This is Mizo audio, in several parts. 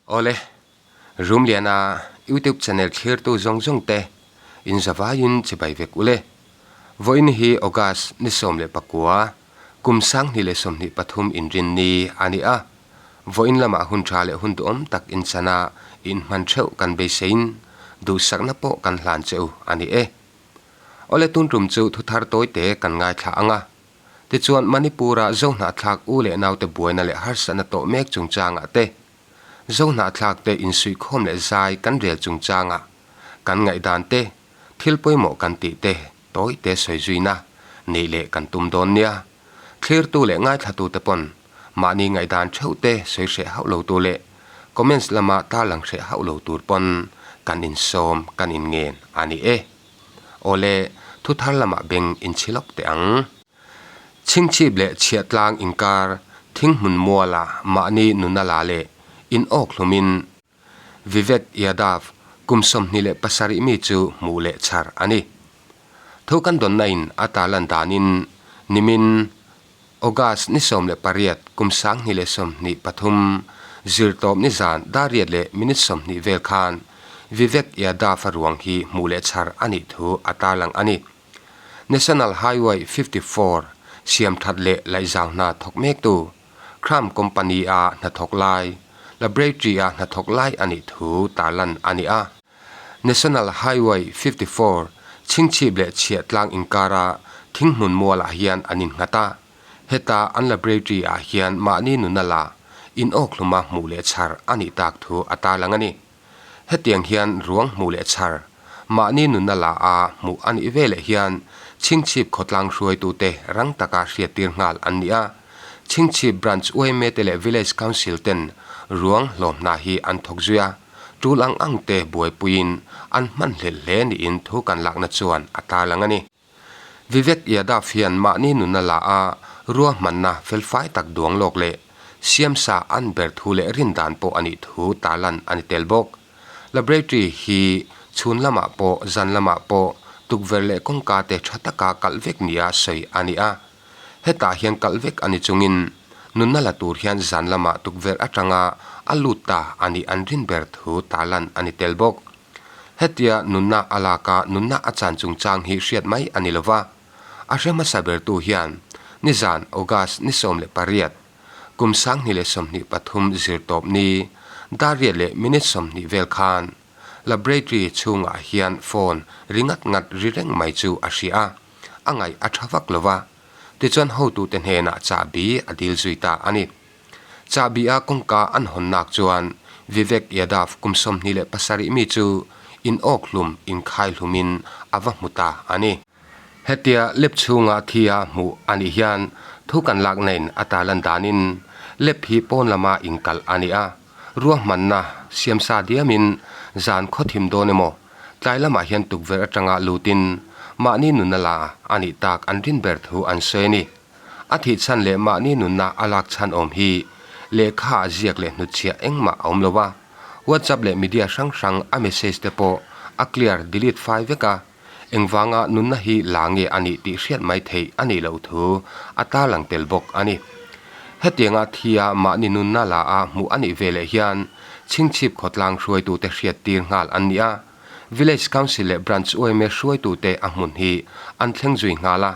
Awle, Rumliana YouTube channel thlirtu zawng zawng te in zavaiin chibai vek ule. Vawiin hi August ni 19, kum 2023 inrin ni a ni a. Vawiin lamah hun tha leh hun duhawm tak inchana inhman theuh kan beiseiin duhsakna pawh kan hlan che u a ni e. Awle tun tum chu thuthar tawite kan ngaithla ang a. Tichuan Manipur-a Zohnahthlak u leh naute buaina leh harsatna tawh mek chungchangah te, Zohnahthlak te insuihkhawm leh zai kan rel chungchangah kan ngaihdan te, thil pawimawh kan tih te tawite sawi zuina neih leh kan tum dawn nia. Thlirtu leh ngaithlatute pawn mahni ngaihdan theuh te sawi hreh hauh lo tu leh comments lama tarlang hreh hauh lo tur pawn kan insawm kan inngen a ni e. Awle, thu thar lamah beng inchhi lawk teh ang. Chhingchhip leh chhiahtlang inkar thinghmun muala mahni nuna la leh in awk hlumin Vivek Yadav kum 27 mi chu hmuh leh chhar a ni. Thu kan dawnna in a tarlan danin nimin August ni 18 kum 2023 zirtawp ni zan dar riat leh minute 20 vel khan Vivek Yadav-a ruang hi hmuh leh chhar a nih thu a tarlang a ni. National Highway 54 siam that leh laihzau hna thawk mektu Kram Company-a hnathawk lai, Laboratory-a hnathawk lai a nih thu tarlan a ni a. National Highway 54 chhingchhip leh chhiahtlang inkara thinghmun mualah hian an innghat a, heta an laboratory ah hian mahni nuna la in awkhluma hmuh leh chhar a nih tak thu a tarlang a ni. Hetiang hian ruang hmuh leh chhar, mahni nuna la a hmuh a nih veleh hian chhingchhip khawtlang hruaitute rang taka hriattir nghal an ni a, Chhingchhip Branch yma te leh Village Council ten ruang hlawmhna hi an thawk zui a, tul ang ang te buaipuiin an hman hlelh hle niin thu kan lakna chuan a tarlang a ni. Vivek Yadav hian mahni nunna la a ruahmanna felfai tak duang lawk leh siamsa an ber thu leh rin dan pawh a nih thu tarlan a ni tel bawk. Laboratory hi chhun lamah pawh zan lamah pawh tukverh leh kawngka te tha taka kalh vek nia sawi a ni a. Hetah hian kalh vek a ni chungin nunna la tur hian zan lamah tukverh atanga a lut ta a nih an rin ber thu tarlan a ni tel bawk. Hetia nunna a lak a nunna a chan chungchang hi hriat mai a ni lova, a hre hmasa bertu hian nizan August ni 18, kum 2023 zirtawp ni dar riat leh minute 20 vel khan laboratory chhungah hian phone ri ngat ngat ri reng mai chu a hria a. A ngaih a tha vak lo va, tichuan hotute hnenah chahbi a dil zui ta a ni. Chahbi a kawngka an hawnnak chuan Vivek Yadav kum 27 mi chu in awk hlum inkhai hlumin a va hmu ta a ni. Hetia lep chhunga thi a hmuh a nih hian thu kan lak nain a tarlan danin lep hi pawn lama inkalh a ni a, ruahmanna siamsa diamin zan khawthim dawn emaw Tlai lamah hian tukverh atanga lutin mahni nunna la a nih tak an rin ber thu an sawi a ni. A thih chhan leh mahni nunna a lak chhan awm hi lehkha ah ziak leh hnutchhiah engmah a awm lo a, WhatsApp leh media hrang hrang a message te pawh a clear delete fai vek a, engvanga nunna hi la nge a nih tih hriat mai theih a nih loh thu a tarlang tel bawk a ni. Hetianga thia mahni nunna la a hmuh a nih veleh hian Chhingchhip khawtlang hruaitute hriattir nghal an ni a, Village Council leh Branch yma hruaitute a hmun hi an thleng zui nghal a,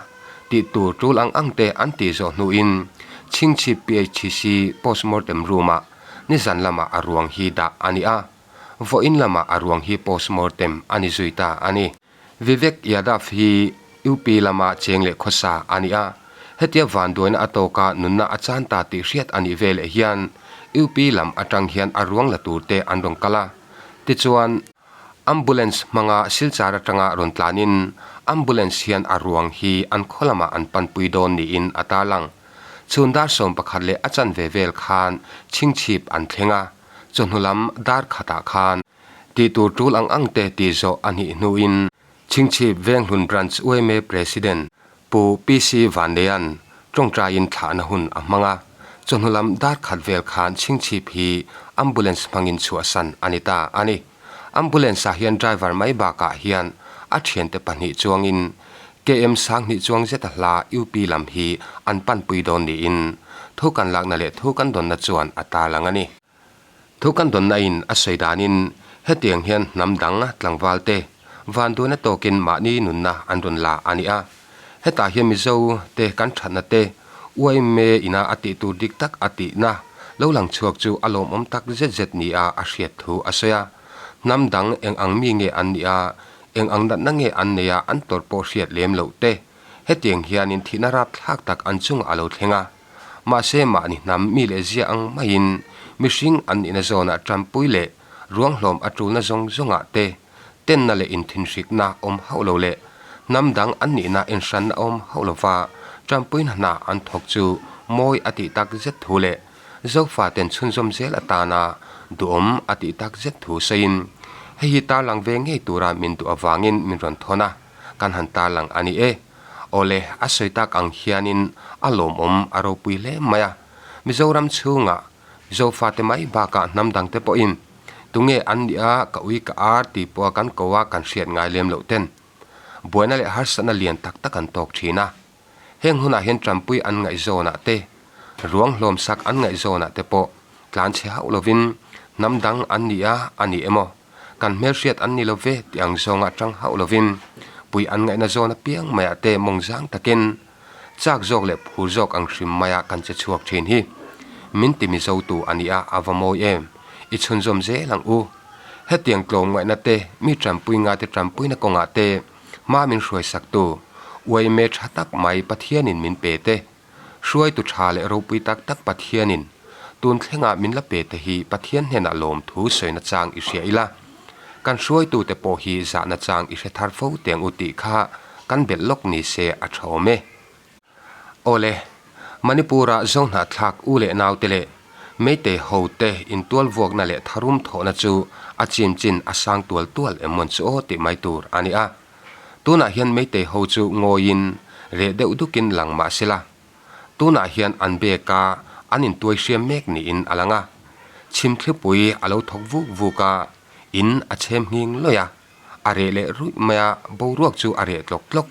tih tur tul ang ang te an tih zawh hnuin Chhingchhip PHC Postmortem Room-ah nizan lamah a ruang hi dah a ni a, vawiin lamah a ruang hi postmortem a ni zui ta a ni. Vivek Yadav hi UP lama cheng leh khawsa a ni a, hetia vanduaina a tawka nunna a chan ta tih hriat a nih veleh hian UP lam atang hian a ruang la tur te an rawn kal a. Tichuan, ambulance hmanga Silchar atanga rawn tlanin ambulance hian a ruang hi an khaw lamah an panpui dawn niin a tarlang. Chhun dar 11 leh a chanve vel khan chhingchhip an thleng a, chawhnu lam dar khatah khan Tih tur tul ang ang te tih zawh a nih hnuin Chhingchhip Venghlun Branch yma President Pu PC Vanleia'n tawngtaiin thlahna hun a hmang a, chawhnu lam dar khat vel khan Chhingchhip hi ambulance hmangin chhuahsan a ni ta a ni. Ambulance ah hian driver mai bakah hian a thiante pahnih chuangin KM 2000 chuang zeta hla UP lam hi an panpui dawn niin thu kan lakna leh thu kan dawnna chuan a tarlang a ni. Thu kan dawnna in a sawi danin hetiang hian hnam dang tlangval te vanduaina tawkin mahni nunna an rawn la a ni a. Hetah hian Mizo te kan thatna te UIMA ina a tih tur dik tak a tihna lo lang chhuak chu a lawmawm tak zet zet nia a hriat thu a sawi a. Hnam dang eng ang mi nge an nih a, eng ang natna nge an nei a an tawrh pawh hriat lem loh te hetiang hianin thihna rapthlak tak an chungah a lo thleng a. Mahse mahni hnam mi leh zia ang maiin mihring an nihna zawnah tanpui leh ruanghlawm a tulna zawng zawngah te tenna leh inthinhrikna awm hauh lo leh hnam dang an nihna enhranna awm hauh lova tanpuina hna an thawk chu mawi a tih tak zet thu leh Zofaten chhunzawm zel atana duhawm a tih tak zet thu sawiin hei hi tarlang ve ngei tura min duh avangin min rawn thawn a, kan han tarlang a ni e. Awle, a sawi tak ang hianin a lawmawm a ropui hle mai a. Mizoram chhungah Zofate mai bakah hnam dangte pawhin tunge an nih a, ka ui ka ar tih pawha kan ko a kan hriat ngai lem loh ten buaina leh harsatna lian tak tak an tawk thin a. Heng hunah hian tanpui an ngaihzawnah te, ruang hlawmsak an ngaihzawnah te pawh tlan chhe hauh lovin hnam dang an ni a, a ni emaw? Kan hmelhriat an ni lo ve tih ang zawnga tang hauh lovin pui an ngaihna zawn apiang maiah te mawng zang takin chak zawk leh phur zawk ang hrim maia kan che chhuak thin hi min ti mizotu a nia a va mawi em? I chhunzawm zel ang u. Hetiang tlawm ngaihna te mi tanpui ngaite tanpuina kawngah te hma min hruaisaktu uaime tha tak mai Pathianin min pe te Hruaitu tha leh ropui tak tak Pathianin tun thlengah min la pe te hi Pathian hnenah lawmthu sawina chang i hria ila, kan hruaitute pawh hi zahna chang i hre thar fo teng u tih kha kan belh lawk ni se a tha awm e. Awle, Manipur-a Zohnahthlak u leh naute leh Meitei hote intualvuakna leh tharum thawhna chu a chin chin a sang tual tual em mawn chu aw tih mai tur a ni a. Tunah hian Meitei ho chu ngawiin reh deuh dukin lang mah se la, tunah hian an bek a, an intuai hriam mek niin a lang a. Chhimthlipui a lo thawk vuk vuk a, in a chhem nghing lawih a, a reh leh ruih mai a, boruak chu a reh tlawk tlawk.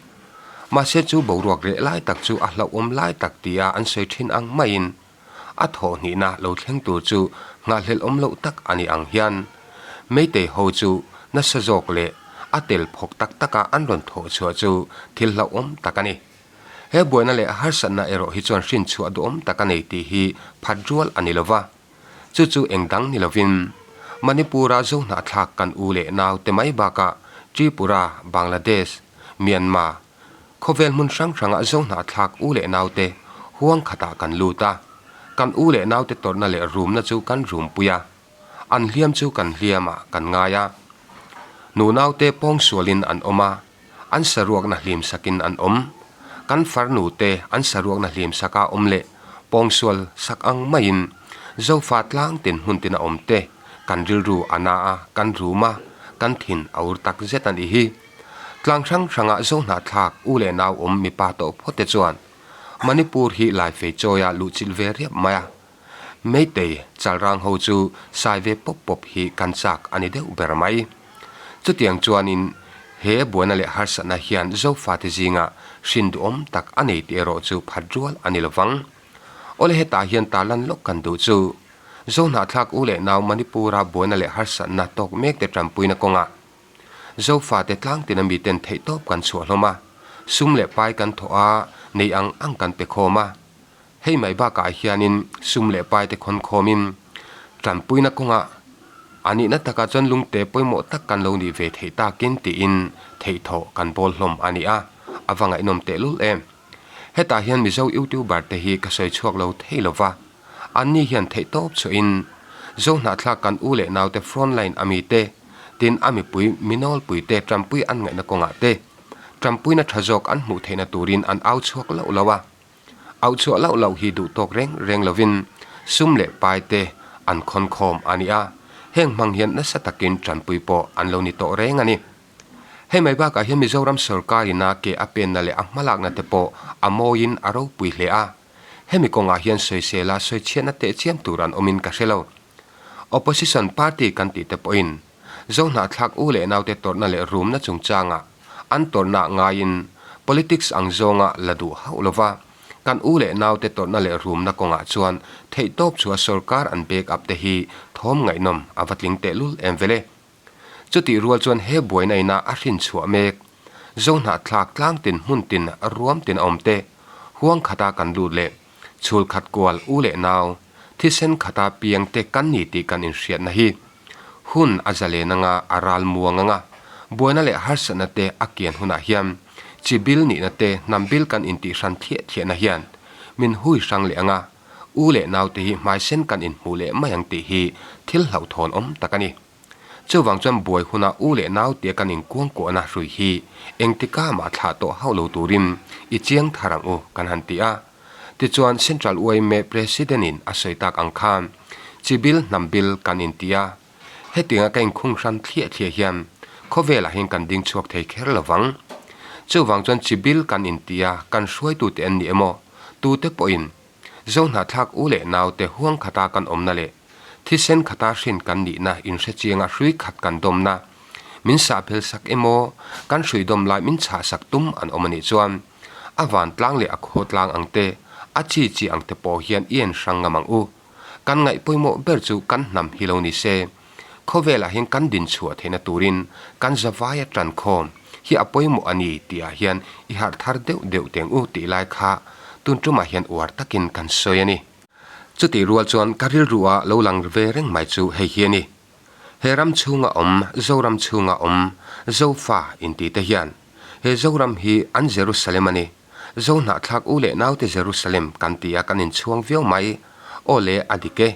Mahse chu boruak reh lai tak chu a hlauhawm lai tak tia an sawi thin ang maiin A thawhhnihna lo thleng tur chu nghahhlelh awm loh tak a ni ang hian Meitei ho chu nasa zawk leh a tel phawk tak taka an rawn thawh chhuah chu thil hlauhawm tak a ni. He buaina leh harsatna erawh hi chuan hrinchhuah duhawm tak a nei tih hi phat rual a ni lova. Chu chu eng dang ni lovin Manipur-a Zohnahthlak kan u leh naute mai bakah Tripura, Bangladesh, Myanmar, Khawvel hmun hrang hrangah Zohnahthlak u leh naute huang khatah kan lut a, kan u leh naute tawrhna leh rumna chu kan rumpui a, an hliam chu kan hliamah kan ngai a. Nu naute pawngsualin an awm a, an saruakna hlimsakin an awm. Kan farnute an saruakna hlimsaka awm leh pawngsual sak ang maiin Zofa tlang tin hmun tina awmte kan rilru a na a, kan rum a, kan thin a ur tak zet a nih hi. Tlang hrang hrangah Zohnahthlak u leh nau awm mipa tawh phawt te chuan Manipur hi Laifei chawia luhchilh ve riap mai a. Meitei chalrang ho chu sai ve pawp pawp hi kan chak a ni deuh ber mai. Chutiang chuanin he buaina leh harsatna hian Zofate zingah hrin duhawm tak a nei tih erawh chu phat rual a ni lovang. Awle hetah hian tarlan lawk kan duh chu Zohnahthlak u leh nau Manipura buaina leh harsatna tawk mekte tanpuina kawngah Zofate tlangtina miten theihtawp kan chhuah hlawm a, sum leh pai kan thawh a, nei ang ang kan pe khawm a. Hei mai bakah hianin sum leh paite khawn khawmin tanpuina kawngah a nihna takah chuan lungte pawimawh tak kan lo nih ve theih takin tiin theihtawh kan bawl hlawm a ni a, a va ngaihnawm tehlul em. Hetah hian Mizo YouTuber te hi ka sawi chhuak lo thei lo va. Anni hian theihtawp chhuahin Zohnahthlak kan u leh naute frontline a mite, tin a mipui mi nawlpuite tanpui an ngaihna kawngah te, tanpuina tha zawk an hmuh theihna turin an au chhuak loh loh a. Auh chhuah loh loh hi duhtawk reng reng lovin sum leh paite an khawn khawm a ni a, heng hmang hian nasa takin tanpui pawh an lo ni tawh reng a ni. Hei mai bakah hian Mizoram sorkarina ke a penna leh a hmalakna te pawh a mawiin a ropui hle a. Hemi kawngah hian sawisela sawichhiatna tehchiam tur an awmin ka hre lo. Opposition party kan tih te pawhin Zohnahthlak u leh naute tawrhna leh rumna chungchangah an tawrhna ngaiin politics ang zawnga la duh hauh lova kan u leh naute tawrhna leh rumna kawngah chuan theihtawp chhuah sorkar an back up te hi Thawm ngaihnawm a va tling tehlul em vele. Chutih rual chuan he buaina ina a hrin chhuah mek. Zohnahthlak tlang tin hmun tin ruam tin a awm te, huang khata kan lut leh chhul khat kual u leh nau, thisen khata piang te kan ni tih kan inhriatna hi hun a zalen anga a ral muang anga buaina leh harsatna te a kian hunah hian chi bil nihna te hnam bil kan intih hran thliah thliahna hian min hui hrang leh anga U leh naute hi hmaisen kan inhmuh leh mai ang tih hi thil hlauhthawn awm tak a ni. Chuvang chuan buai hunah u leh nau tia kan inkuangkuahna hrui hi engtika mah thlah tawh hauh lo turin i chiang thar ang u kan han ti a. Tichuan Central yma President-in a sawi tak ang khan chi bil hnam bil kan inti a. Hetianga ka inkhung hran thliah thliah hian khawvelah hian kan ding chhuak thei kher lo vang. Chuvang chuan chi bil kan inti a, kan hruaitute an ni emaw, tute pawhin Zohnahthlak u leh naute huang khata kan awmna leh thisen khata hrin kan nihna inhre chianga hrui khat kan dawmna min sahphel sak emaw, kan hrui dawm lai min chhah sak tum an awm a nih chuan a vantlang leh a khawtlang ang te, a chi chi ang te pawh hian i en hrang ngam ang u. Kan ngaih pawimawh ber chu kan hnam hi lo ni se. Khawvelah hian kan din chhuah theihna turin kan zavaia tan khawm hi a pawimawh a ni tih ah hian i harh thar deuh deuh teng u tih lai kha tun tumah hian uar takin kan sawi a ni. Chutih rual chuan ka rilru ah lo lang ve reng mai chu hei hi a ni. He ram chhunga awm, Zoram chhunga awm, Zofa inti te hian he Zoram hi an Jerusalem a ni. Zo hnahthlak u leh naute Jerusalem kan ti a kan inchhuang viau mai. Aw le, a dik e.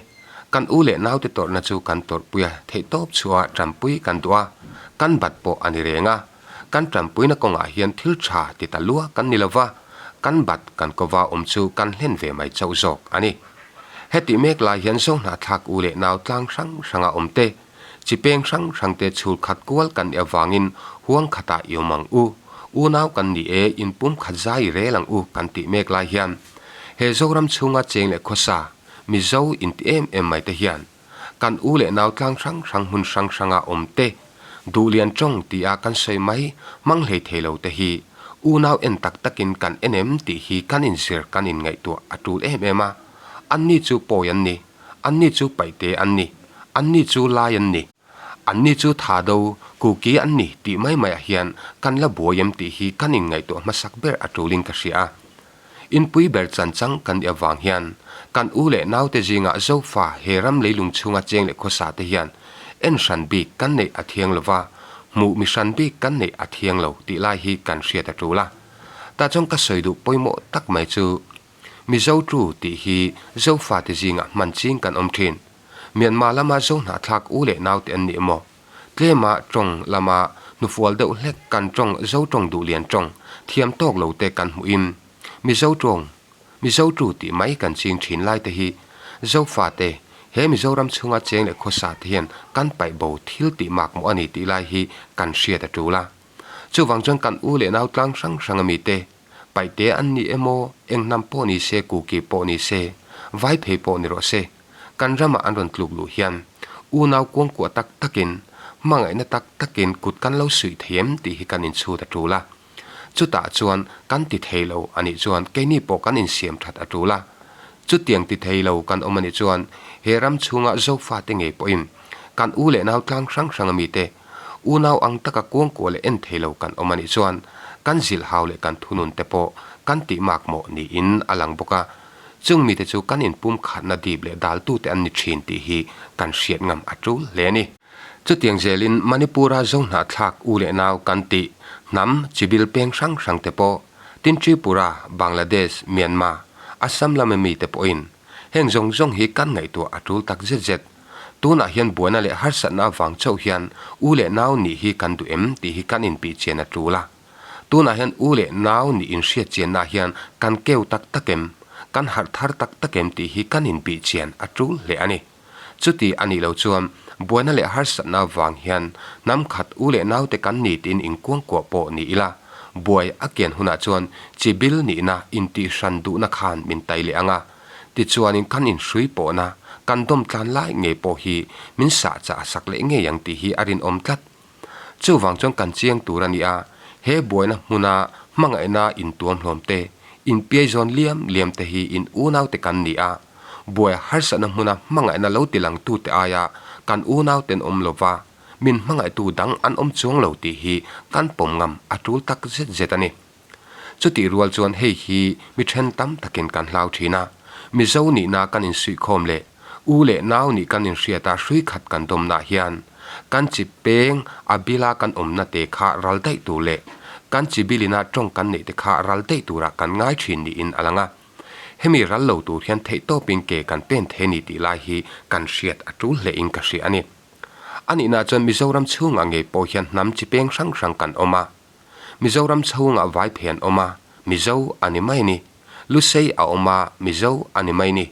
Kan u leh naute tawrhna chu kan tawrhpui a, theihtawp chhuah tanpui kan duh a, kan bat pawh a ni reng a. Kan tanpuina kawngah hian thil tha ti ta lua kan ni lova, kan bat kan kova awm chu kan hlen ve mai chauh zawk a ni. Hetih mek lai hian Zo hnahthlak u leh nau tlang hrang hranga awm te, Chi peng hrang hrangte chhul khat kual kan nih avangin huang khatah i awm ang u. Unau kan ni e, inpum khat zai i rel ang u kan tih mek lai hian he Zoram chhunga cheng leh khawsa, Mizo inti em em mai te hian kan u leh nau tlang hrang hrang hmun hrang hranga awm te, duhlian tawng ti a kan sawi mai hmang hlei thei lo te hi unau en tak takin kan en em tih hi kan inzir kan inngaihtuah a tul em em a. Anni chu pawi an ni. Anni chu paihte an ni. Anni chu lai an ni. Anni chu tha do, kuki an ni tih mai maiah hian kan la buai em tih hi kan inngaihtuah hmasak ber a tulin ka hria a. Inpui ber chan chang kan nih avang hian kan u leh naute zingah Zofa he ram leilung chhunga cheng leh khawsa te hian en hran bik kan neih a thiang lo va, hmuh mi hran bik kan neih a thiang lo tih lai hi kan hriat a tul a. Tah chuan ka sawi duh pawimawh tak mai chu Mizo tu tih hi Zofate zingah hman ching kan awm thin. Myanmar lama Zo hnahthlak u leh naute an ni emaw? Tlema tawng lama hnufual deuh hlek kan tawng Zo tawng duhlian tawng thiam tawk lo te kan hmuhin Mizo tawng, Mizo tu tih mai kan ching thin lai te hi Zofate he Mizoram chhunga cheng leh khawsa te hian kan paih bo thil tih makmawh a ni tih lai hi kan hriat a tul a. Chuvang chuan kan u leh nau tlang hrang hrang ami te Paihte an ni emaw, eng hnam pawh ni se, kuki pawh ni se, vai phei pawh ni rawh se, kan ramah an rawn tluk luh hian unau kuangkuah tak takin, hmangaihna tak takin kut kan lo suih thei em tih hi kan inchhut a tul a. Chutah chuan kan ti thei lo a nih chuan keini pawh kan insiam that a tul a. Chutiang ti thei lo kan awm a nih chuan he ram chhunga Zofate ngei pawhin kan u leh nau tlang hrang hrang amite Unau ang taka kuangkuah leh en thei lo kan awm a nih chuan kan zilh hau leh kan thunun te pawh kan tih mak mawh niin a lang bawk a. Chung mite chu kan inpum khatna dip leh daltute an ni thin tih hi kan hriat ngam a tul hle a ni. Chutiang zelin Manipur-a Zohnahthlak u leh nau kan tih hnam chibil peng hrang hrang te pawh tin Tripura, Bangladesh, Myanmar, Assam lama mite pawhin heng zawng zawng hi kan ngaihtuah a tul tak zet zet. Tunah hian buaina leh harsatna avang chauh hian u leh nau nih hi kan duh em tih hi kan inpih chian a tul a. Tunah hian u leh nau nih inhriat chiannaah hian kan keu tak tak em, kan harh thar tak tak em tih hi kan inpih chian a tul hle a ni. Chuti a nih loh chuan buaina leh harsatna avang hian hnam khat u leh naute kan ni tiin inkuangkuah pawh ni ila, buai a kian hunah chuan chi bil nihna intihhran duhna khan min tai leh ang a. Tichuanin kan inhrui pawhna, kan dawm tlan lai ngei pawh hi min sah chah a sak leh ngei ang tih hi a rinawm tlat. Chuvang chuan kan chiang tur a ni a, he buaina hmuna hmangaihna intuam hlawm te, inpiai zawn liam liam te hi in unaute kan ni a, Buai harsatna hmuna hmangaihna lo tilangtute aia kan unau tenawm lova min hmangaihtu dang an awm chuang lo tih hi kan pawm ngam a tul tak zet zet a ni. Chutih rual chuan hei hi mi then tam takin kan hlau thin a, Mizo nihna kan insuihkhawm leh u leh nau nih kan inhriat a hrui khat kan dawmnah hian kan chi peng a bila kan awmna te kha ral daih tur leh kan chi bilina tawng kan neih te kha ral daih turah kan ngai thin niin a lang a. Hemi ral lo tur hian theihtawpin ke kan pen thei a ni tih lai hi kan hriat a tul hle in ka hria a ni. A nihna chuan Mizoram chhungah ngei pawh hian hnam chi peng hrang hrang kan awm a. Mizoram chhungah vai phei an awm a, Mizo a ni mai a ni. Lusei a awm a, Mizo a ni mai a ni.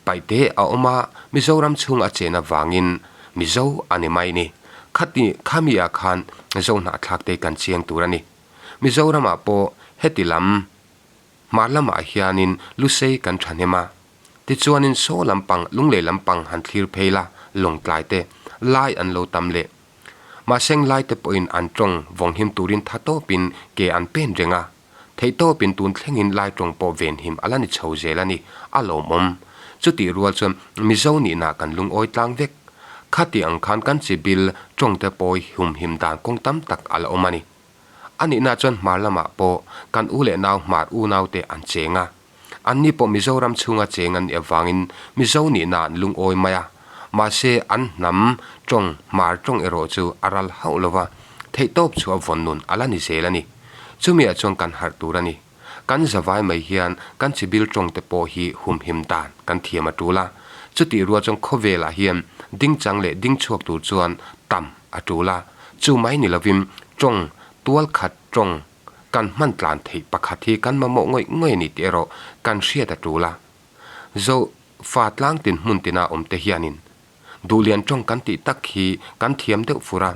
Paihte a awm a, Mizoram chhung a chen avangin Mizo a ni mai a ni. Khati khami ah khan Zohnahthlak te kan chiang tur a ni. Mizoramah pawh heti lam Hmar lamah hianin Lusei kan thahnem a, tichuanin saw lampang, lunglei lampang han thlir phei la, lawngtlai te, lai an lo tam leh. Mahseng lai te pawhin an tawng vawnghim turin tha tawpin ke an pen reng a, theih tawpin tun thlengin lai tawng pawh venhim a la ni chho zel a ni, a lawmawm. Chutih rual chuan Mizo nihna kan lungawi tlang vek. Khati ang khan kan chibil tawng te pawi humhim dan kawng tam tak a la awm a ni. A nihna chuan hmar lamah pawh kan u leh nau hmar unaute an cheng a. Anni pawh Mizoram chhunga cheng an nih avangin Mizo nihna an lungawi mai a. Mahse an hnam tawng hmar tawng erawh chu a ral hauh lo va, theihtawp chu a vawn nun a la ni zel a ni. Chumiah chuan kan harh tur a ni. Kan zavai mai hian kan chibil tawng te pawh hi humhim dan kan thiam a tul a. Chutih rual chuan khawvelah hian dingchang leh dingchhuak tur chuan tam a tul a. Chu mai ni lovin tawng tual khat tawng kan hman tlan theih pakhat hi kan mamawh ngawih ngawih a ni tih erawh kan hriat a tul a. Zo fa tlang tin hmun tina awm te hianin Duhlian tawng kan tih tak hi kan thiam deuh fur a,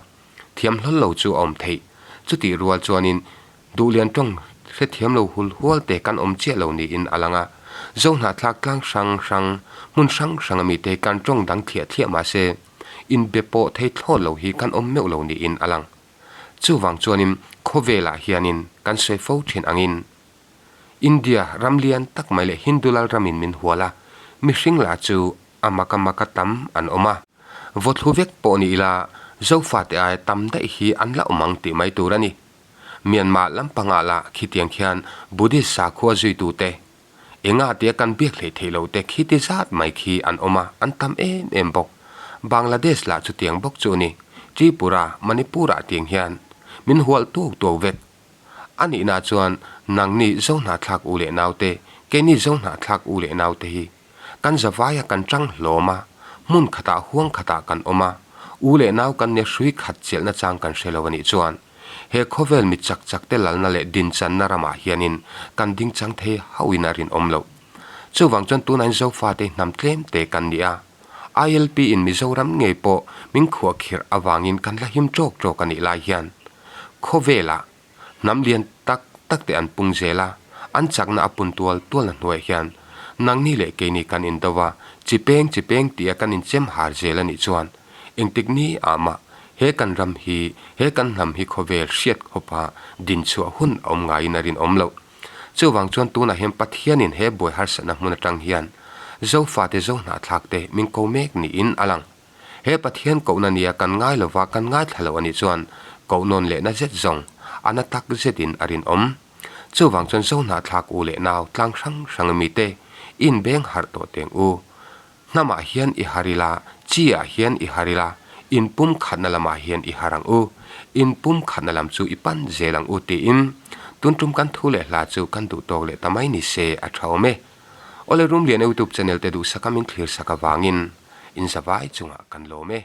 thiam hlawl lo chu a awm theih. Chutih rual chuanin Duhlian tawng hrethiam lo hul hual te kan awm chiah lo niin a lang a. Zohnahthlak tlang hrang hrang, hmun hrang hrang ami te kan tawng dang thliah thliah mah se, inbe pawh thei thlawt lo hi kan awm meuh lo niin a lang. Chuvang chuanin khawvelah hianin kan sawi fo thin angin India ram lian tak mai leh Hindu lal ramin min hual a, mihring lah chu a maka maka tam an awm a. Vawthlu vek pawh ni ila Zofate aia tam daih hi an la awm ang tih mai tur a ni. Myanmar lampangah lah khitiang khian Buddhist sakhua zuitute, enga tia kan biak hleih theih loh te khiti zat mai khi an awm a, an tam em em bawk. Bangladesh lah chutiang bawk chu a ni. Tripura, Manipur-ah tiang hian min hual tuau tuau vek. A nihna chuan nangni Zohnahthlak u leh naute, keini Zohnahthlak u leh naute hi kan zavaia kan tang hlawm a, hmun khatah huang khatah kan awm a, u leh nau kan nia hrui khat chelhna chang kan hre lo a nih chuan he khawvel mi chak chak te lalna leh dinchanna ramah hianin kan dingchang thei hauhin a rinawm loh. Chuvang chuan tunah in Zofate hnam tlem te kan ni a, ILP in Mizoram ngei pawh min khuahkhirh avangin kan la him tawk tawk a nih lai hian khawvelah hnam lian tak tak te an pung zel a, an chakna a pun tual tualna hnuaiah hian nangni leh keini kan indo a, chi peng chi peng tia kan inchem har zel a nih chuan engtik ni ah mah he kan ram hi, he kan hnam hi khawvel hriat khawpa dinchhuah hun a awm ngaiin a rinawm loh. Chuvang chuan tunah hian Pathianin he buai harsatna hmun atang hian Zofate Zohnahthlakte min ko mek niin a lang. He Pathian kohna nia kan ngai lova kan ngaithla lo a nih chuan koh nawn lehna zet zawng a na tak zetin a rinawm. Chuvang chuan Zohnahthlak u leh nau tlang hrang hrang mite i inbeng harh tawh teng u. Hnamah hian i har ila, chi ah hian i har ila, inpum khatna lamah hian i har ang u, inpum khatna lam chu i pan zel ang u tiin tun tum kan thu leh hla chu kan duh tawk leh ta mai ni se a tha awm e. Awle Rumlian Youtube channel te duhsaka min thlir sak avangin in zavai chungah kan lawm e.